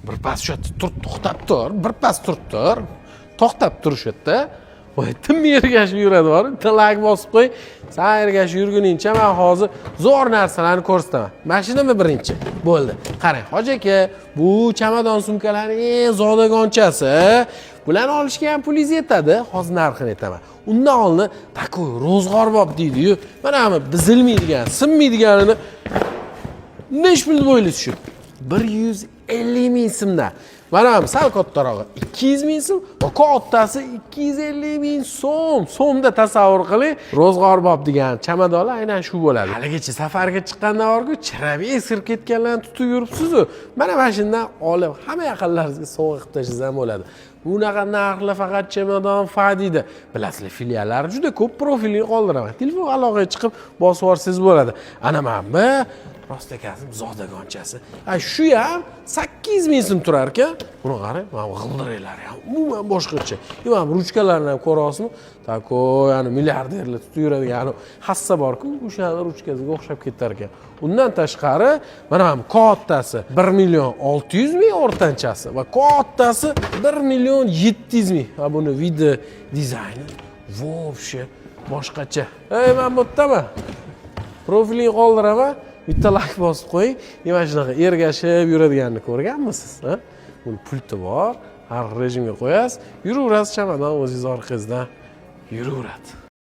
Birpas shu yerda tur, to'xtab tur, birpas turib tur, to'xtab tur shu yerda. Voy, tinmay ergashib yuradi bor. Bitta layk bosib qo'y. San ergashib yurguningcha man hozir zo'r narsalarni ko'rsataman. Mana shu nima birinchi? Bo'ldi. Qarang, hoji aka, bu chamadon, sumkalarning eng zodagonchasi. Bularni olishga ham pulingiz yetadi. Hozir narxini aytaman. Undan oldin такой ro'zg'orbob deydi-yu. Mana bu buzilmaydigan, sinmaydiganini nechi pul deb o'ylaysiz shu? 150 ming so'mdan. Mana bu sal kattarog'i 200 ming so'm va kattasi 250 ming so'm. So'mda tasavvur qiling. Ro'zg'orbob degan chamadonlar aynan shu bo'ladi. Haligacha safarga chiqqanda borku, chirab eskirib ketganlarni tutib yuribsiz-u. Mana shundan olib hamma yaqinlaringizga sovg'a qilib tashlasangiz ham bo'ladi. Bunaqa narxlar faqat Chamadon Fadida. Bilasizlar, filiallari juda ko'p, profilini qoldiraman. Telefon aloqaga chiqib bosib yuborsangiz bo'ladi. Ana mana bu rost akasi zodagonchasi. A shu ham 800 ming so'm turar ekan. Buni qarang, mana bu g'ildiraklari ham umuman boshqacha. И mana bu ruchkalarini ham ko'ryapsizmi? Такой, yani milliarderlar tutib yuradigan hassa bor-ku, o'shani ruchkasiga o'xshab ketar ekan. Undan tashqari, mana bu kattasi 1 million 600 ming, o'rtanchasi va kattasi 1 million 700 ming. Va buni вид i, dizayni вообще boshqacha. Ey, men bu yerdaman. Profilini qoldiraman. Bitta layk bosib qo'ying. Mana shunaqa ergashib yuradiganini ko'rganmisiz, ha? Buni pulti bor, har xil rejimga qo'yasiz, yuraverasiz, chamadon o'zingiz orqangizdan yuraveradi.